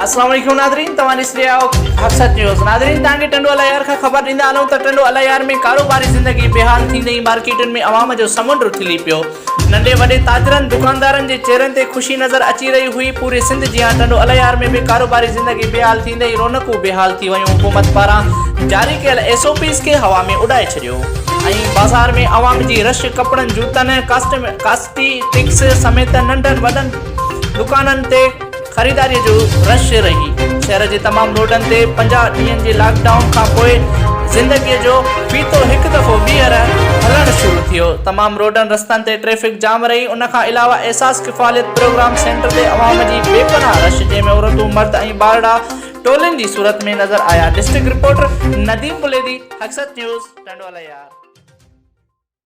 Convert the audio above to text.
السلام عليڪم ناظرين توهان ڏسي رهيا آهيو حقصد نيوز ناظرين توهان کي ٽنڊو الهيار کان خبر ڏيندا هلون ته ٽنڊو الهيار ۾ ڪاروباري زندگي بحال ٿيندي ئي مارڪيٽن ۾ عوام جو سمنڊ اٿلي پيو ننڍي وڏي تاجرن دڪاندارن جي چهرن تي خوشي نظر اچي رهي هئي پوري سنڌ جيان ٽنڊو الهيار ۾ به ڪاروباري زندگي بحال ٿيندي ئي رونقون بحال ٿي ويون حڪومت پاران جاري ڪيل ايس او پيز کي هوا ۾ اڏائي ڇڏيو ۽ بازار ۾ عوام جي رش ڪپڙن جوتن ڪاسميٽڪس سميت ننڍن وڏن دڪانن تي خريداري جو رش رهي. شهر جي تمام روڊن تي 50 ڏينهن جي لاڪ ڊائون کان پوء زندگي جو ڦيٿو هڪ دفعو ٻيهر هلڻ شروع ٿيو. تمام روڊن رستن تي ٽريفڪ جام رهي. ان کان علاوه احساس ڪفاليت پروگرام سينٽر تي عوام جي بي پناهه رش جنهن ۾ عورتون، مرد ۽ ٻارڙا ٽولين جي صورت ۾ نظر آيا. ڊسٽرڪٽ رپورٽر نديم بليدي، حقصد نيوز، ٽنڊوالهيار.